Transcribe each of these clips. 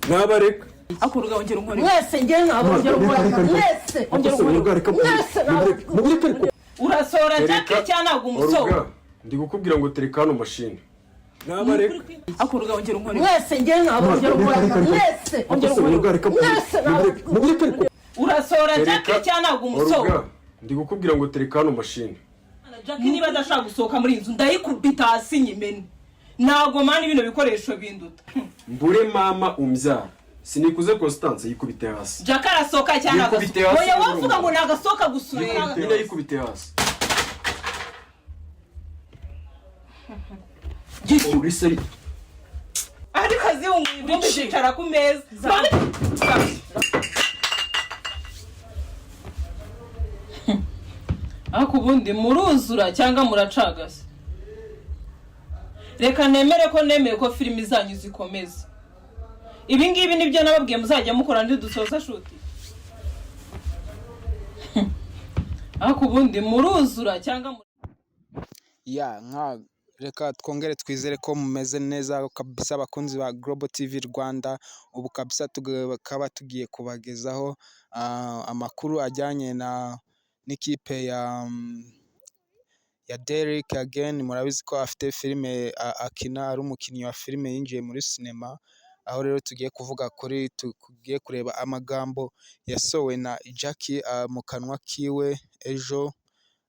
Nabareka. Akuruga, ongera unkore. Mwese njye nkabongera Reka, reka, reka. mwese. Ongera unkore. Reka, Mwese. mubireke ariko. Urasohora Tereka. Jack cyangwa ntabwo umusohora? Oruga, ndi kukubwira ngo tereka hano mashini. Nabareka. Akuruga, ongera unkore. Mwese njye nkabongera Reka, reka, reka. mwese. Ongera unkore. Oruga, reka, Mwese. mubireke ariko. Urasohora Jack Tereka. cyangwa ntabwo umusohora? Oruga, ndi kukubwira ngo tereka hano mashini. Jack niba adashaka gusohoka muri iyi nzu, ndayikubita hasi nyimene. Ntabwo man bino bikoresho binduta. Mbure mama umbyara, Sinikuze Constance, yikubite hasi. Jack arasohoka cyangwa ntabwo Yikubite asohoka? hasi. Oya, wavuga ngo nagasohoka gusa urebe. Nyine yikubite hasi. Uri seri? Ariko azihunguye ivumbi zicara ku meza. Ariko ubundi muruzura cyangwa muracagase? Reka nemere ko nemeye ko filimi zanyu zikomeza. Ibi ngibi nibyo nababwiye muzajya mukora dusoza shoot. Ariko ubundi muruzura cyangwa Ya nka reka twongere twizere ko mumeze neza kabisa, abakunzi ba Global TV Rwanda. Ubu kabisa tukaba tugiye kubagezaho amakuru ajyanye na n'ikipe ya Derek again. Murabizi ko afite filime akina, ari umukinnyi wa filime yinjiye muri sinema. Aho rero tugiye kuvuga kuri, tugiye kureba amagambo yasowe na Jackie mu kanwa kiwe ejo,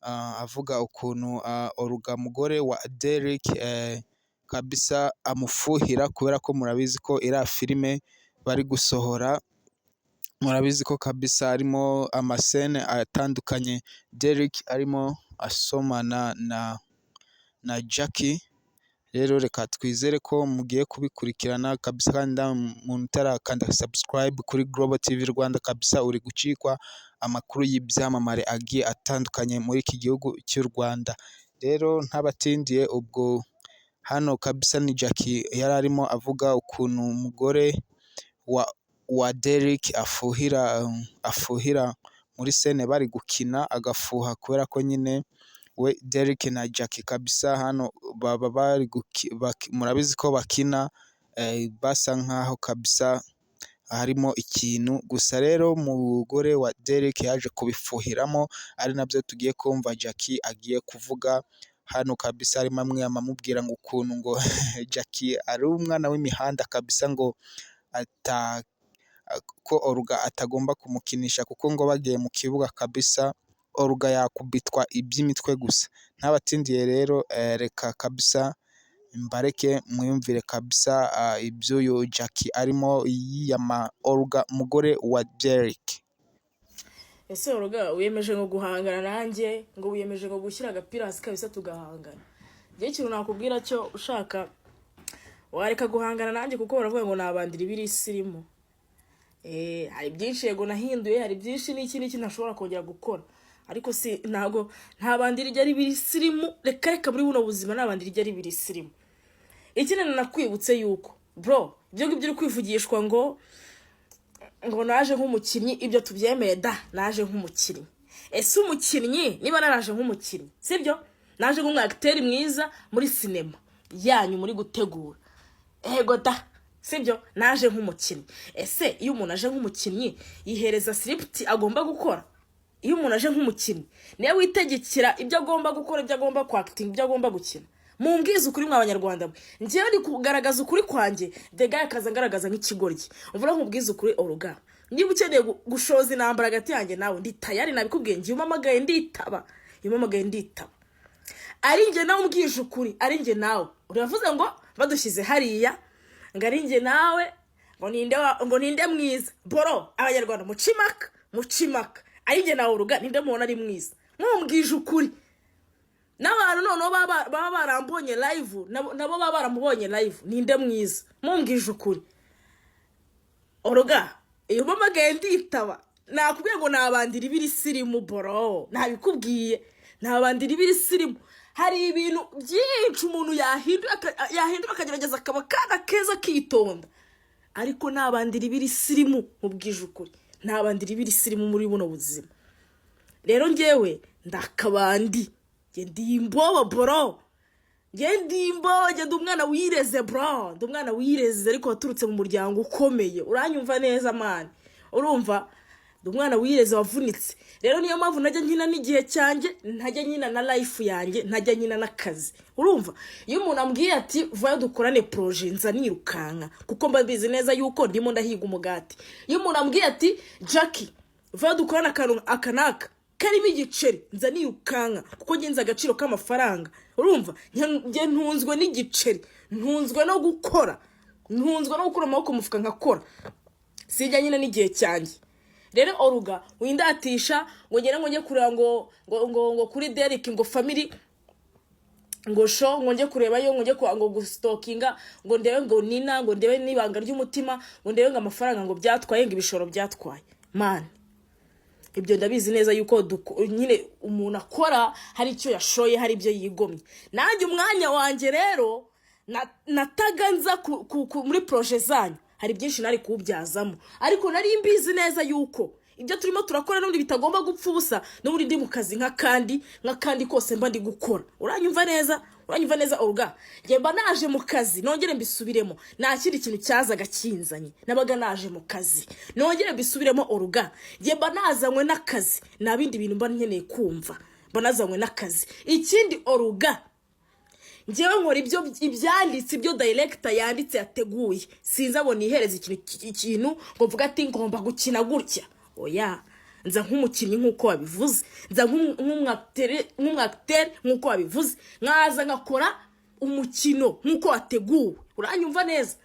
avuga ukuntu Oruga, mugore wa Derek, kabisa amufuhira, kubera ko murabizi ko iriya filime bari gusohora, murabizi ko kabisa harimo amasene atandukanye Derek arimo asomana na Jackie. Rero reka twizere ko mugiye kubikurikirana kabisa, kandi nta muntu utarakanda subscribe kuri Global TV Rwanda, kabisa uri gucikwa amakuru y'ibyamamare agiye atandukanye muri iki gihugu cy'u Rwanda. Rero ntabatindiye, ubwo hano kabisa ni Jackie yari arimo avuga ukuntu umugore wa Derek afuhira muri scene bari gukina, agafuha kubera ko nyine we Derek na Jackie kabisa hano baba bari, murabizi ko bakina basa nkaho kabisa harimo ikintu gusa. Rero umugore wa Derek yaje kubifuhiramo, ari nabyo tugiye kumva Jackie agiye kuvuga hano. Kabisa arimo amwiyama, amubwira ngo ukuntu ngo Jackie ari umwana w'imihanda kabisa, ngo ata ko Oruga atagomba kumukinisha, kuko ngo bagiye mu kibuga kabisa Oruga yakubitwa iby'imitwe gusa. Ntabatindiye rero, reka kabisa mbareke mwiyumvire kabisa iby'uyu Jackie arimo yiyama Oruga, mugore wa Derek. Ese Oruga, wiyemeje ngo guhangana nanjye, ngo wiyemeje ngo gushyira agapira hasi kabisa tugahangana? Njyewe ikintu nakubwira cyo, ushaka wareka guhangana nanjye, kuko baravuga ngo nabandira ibiri isi irimo. Hari byinshi yego nahinduye, hari byinshi n'iki n'iki ntashobora kongera gukora, ariko si ntabwo ntabandira ijya ari ibiri isirimu. Reka reka, muri buno buzima ntabandira ijya ari ibiri isirimu. Ikindi nakwibutse yuko bro, ibyo ngibyo uri kwivugishwa ngo naje nk'umukinnyi, ibyo tubyemeye da, naje nk'umukinnyi. Ese umukinnyi, niba naraje nk'umukinnyi, sibyo, naje nk'umwagiteri mwiza muri sinema yanyu muri gutegura, ego da, sibyo, naje nk'umukinnyi. Ese iyo umuntu aje nk'umukinnyi yihereza script agomba gukora? Iyo umuntu aje nk'umukinnyi niwe witegekera ibyo agomba gukora, ibyo agomba kwakitinga, ibyo agomba gukina? Mumbwize ukuri mwa Banyarwanda mwe. Njyewe ndi kugaragaza ukuri kwanjye, the guy akaza ngaragaza nk'ikigoryi. Umvura nkubwize ukuri Oruga, niba ukeneye gushoza intambara hagati yanjye nawe, ndi tayari. Nabikubwiye, ngiye umpamagaye nditaba, iyo umpamagaye nditaba. Ari njye nawe, umbwije ukuri, ari njye nawe, uravuze ngo badushyize hariya ngo ari njye nawe, ngo ninde mwiza? Bro, Abanyarwanda mucimaka, mucimaka. Ari njye nawe Oruga, ninde mubona ari mwiza? Mumbwije ukuri. N'abantu noneho baba barambonye live, nabo baba baramubonye live, ninde mwiza? Mumbwije ukuri. Oruga, iyo umpamagaye nditaba. Nakubwiye ngo nabandira ibiri sirimu bro, nabikubwiye, nabandira ibiri sirimu. Hari ibintu byinshi umuntu yahindura akagerageza akaba akana keza akitonda, ariko nabandira ibiri sirimu. Mubwije ukuri, nabandira ibiri sirimu muri buno buzima. Rero ngewe ndakabandi, njye ndi imbobo bro. Njye ndi imboge, ndi umwana wireze bro, ndi umwana wireze ariko waturutse mu muryango ukomeye. Uranyumva neza man? Urumva, ndi umwana wireze wavunitse. Rero niyo mpamvu ntajya nkina n'igihe cyanjye, ntajya nkina na life yanjye, ntajya nkina n'akazi. Urumva, iyo umuntu ambwiye ati vayo dukorane projet, nza nirukanka, kuko mba mbizi neza yuko ndimo ndahiga umugati. Iyo umuntu ambwiye ati Jackie, vayo dukorane akantu aka n'aka karimo igiceri, nza nirukanka, kuko ngenzi agaciro k'amafaranga. Urumva, njye ntunzwe n'igiceri, ntunzwe no gukora, ntunzwe no gukura amaboko mu mufuka nkakora, sijya nyine n'igihe cyanjye. Rero Oruga, windatisha ngo ngere ngo njye kureba ngo kuri Derek ngo family ngo show, ngo njye kurebayo, ngo njye ngo gustalkinga, ngo ndebe ngo Nina, ngo ndebe n'ibanga ry'umutima, ngo ndebe ngo amafaranga ngo byatwaye, ngo ibishoro byatwaye. Man, ibyo ndabizi neza yuko nyine umuntu akora hari icyo yashoye, hari ibyo yigomye. Nanjye umwanya wanjye rero nataga nza muri projet zanyu, hari byinshi nari kuwubyazamo, ariko nari mbizi neza yuko ibyo turimo turakora n'ubundi bitagomba gupfa ubusa. N'ubundi ndi mu kazi nk'akandi kose mba ndi gukora. Uranyumva neza? Uranyumva neza Oruga? Njye mba naje mu kazi, nongere mbisubiremo, nta kindi kintu cyazaga kinzanye, nabaga naje mu kazi. Nongere mbisubiremo Oruga, njye mba nazanywe n'akazi, nta bindi bintu mba nkeneye kumva, mba nazanywe n'akazi. Ikindi Oruga, njyewe nkora ibyo ibyanditse, ibyo director yanditse yateguye. Sinzi abo nihereza ikintu ngo mvuge ati ngomba gukina gutya. Oya, nza nk'umukinnyi nk'uko wabivuze, nza nk'umwakitere nk'uko wabivuze, nkaza nkakora umukino nk'uko wateguwe. Uranyumva neza?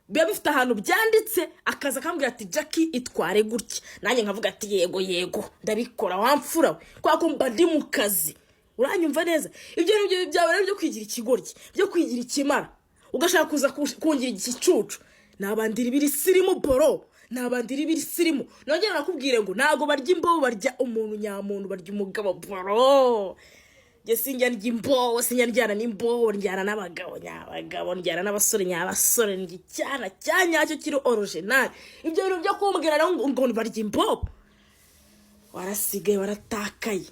Biba bifite ahantu byanditse, akaza akambwira ati Jackie, itware gutya, nanjye nkavuga ati yego yego, ndabikora wamfura we, kubera ko mba ndi mu kazi. Uranyumva neza? Ibyo ni byo byaba rero byo kwigira ikigoryi, byo kwigira ikimara, ugashaka kuza kungira igicucu. Nabandira ibiri sirimu bro, nabandira ibiri sirimu. Nongera nakubwire ngo ntabwo barya imbobo, barya umuntu nyamuntu, barya umugabo bro. Njye sinjya ndya imbobo, sinjya ndyana n'imbobo, ndyana n'abagabo nyabagabo, ndyana n'abasore nyabasore, ndya icyana cya nyacyo kiri original. Ibyo bintu byo kumbwira rero ngo barya imbobo, warasigaye, waratakaye,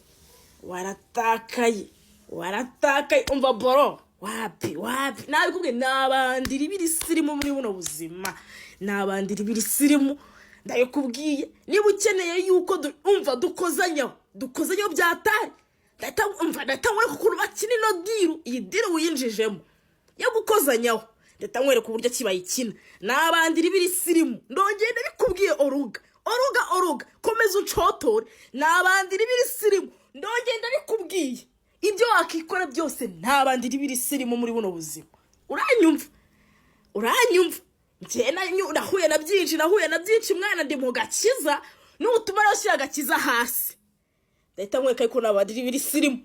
waratakaye, waratakaye. Umva bro, wapi wapi, nabikubwiye, nabandira ibiri sirimu muri buno buzima, nabandira ibiri sirimu, ndabikubwiye. Niba ukeneye yuko umva dukozanyaho, dukozanyaho byatari, ndahita umva, ndahita nkwereka ukuntu bakina ino deal. Iyi deal wiyinjijemo yo gukozanyaho, ndahita nkwereka uburyo ki bayikina. Nabandira ibiri sirimu, ndongeye ndabikubwiye Oruga, Oruga, Oruga, komeza ucotore. Nabandira ibiri sirimu, ndongeye ndabikubwiye. Ibyo wakikora byose, ntabandira ibiri sirimu muri buno buzima. Uranyumva? Uranyumva? Njye nahuye na byinshi, nahuye na byinshi mwana, ndi mu gakiza. Nutuma rero ushyira agakiza hasi, ndahita nkwereka yuko nabandira ibiri sirimu.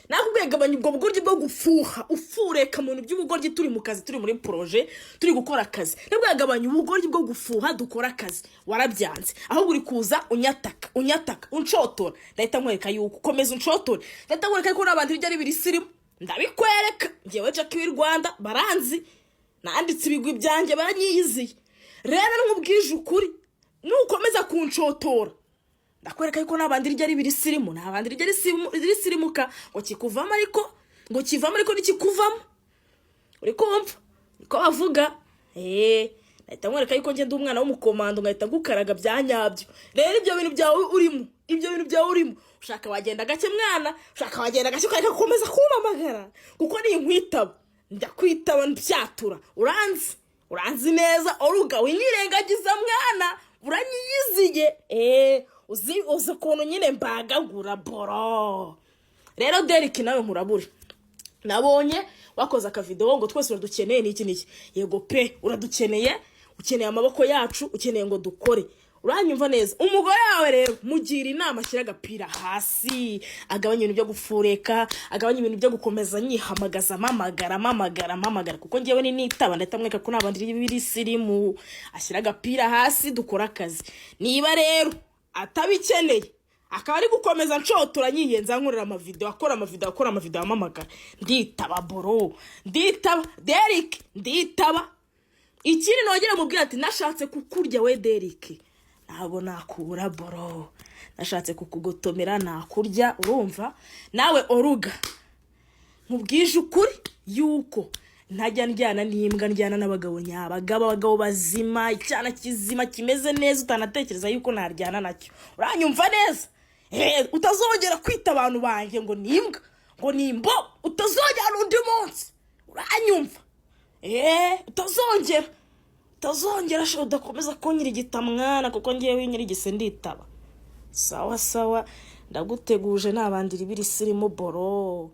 Nakubwiye gabanya ubwo bugoryi bwo gufuha, ufureka mu bintu by'ubugoryi. Turi mu kazi, turi muri projet, turi gukora akazi. Nabwo gabanya ubugoryi bwo gufuha, dukora akazi. Warabyanze, ahubwo uri kuza unyataka, unyataka, unshotora. Ndahita nkwereka yuko komeza unshotore, ndahita nkwereka yuko n'abantu ibyo ari biri sirimu, ndabikwereka. Njyewe Jackie w'i Rwanda baranzi, nanditse ibigwi byanjye, baranyiyiziye. Rero nkubwije ukuri, nukomeza kunshotora, ndakwereka yuko nabandi iryo ari birisirimu, nabandi iryo risirimuka ngo kikuvamo, ariko ngo kivamo, ariko ntikikuvamo. Uri kumva niko bavuga? Eee, nahita nkwereka yuko ngenda umwana w'umukomando, ngahita ngukaraga bya nyabyo. Rero ibyo bintu byawe urimo, ibyo bintu byawe urimo, ushaka wagenda gake mwana, ushaka wagenda gake, ukareka gukomeza kumpamagara, kuko ninkwitaba ndakwitaba mbyatura. Uranzi, uranzi neza Oruga, winyirengagiza mwana, uranyiyiziye. Eee, uzi ukuntu nyine mbagagura bro. Rero Derek, nawe nkurabure, nabonye wakoze akavidewo ngo twese uradukeneye n'iki n'iki. Yego pe, uradukeneye, ukeneye amaboko yacu, ukeneye ngo dukore. Uranyumva neza? Umugore wawe rero mugira inama ashyira agapira hasi, agabanya ibintu byo gufureka, agabanya ibintu byo gukomeza nyihamagaza, amamagara, amamagara, amamagara, kuko ngewe ni nitaba ndahita mwereka ko nabandi biri sirimu. Ashyira agapira hasi, dukora akazi. Niba rero atabikeneye, akaba ari gukomeza nshotora, nyiyenza, nkorera amavideo, akora amavideo, akora amavideo, amamagara, nditaba bro, nditaba Derek, nditaba. Ikindi nongera mubwira ati nashatse kukurya we Derek, ntabwo nakubura bro, nashatse kukugotomera nakurya. Urumva nawe Oruga, Nkubwije ukuri yuko ntajya ndyana n'imbwa, ndyana n'abagabo nyabagabo, abagabo bazima, icyana kizima kimeze neza utanatekereza yuko naryana nacyo. Uranyumva neza? Utazongera kwita abantu banjye ngo ni imbwa, ngo ni imbo, utazongera undi munsi. Uranyumva? Utazongera, utazongera sha, udakomeza kunyirigita mwana, kuko ngewe winyirigise nditaba. Sawa sawa, ndaguteguje nabandira ibirisi irimo boro.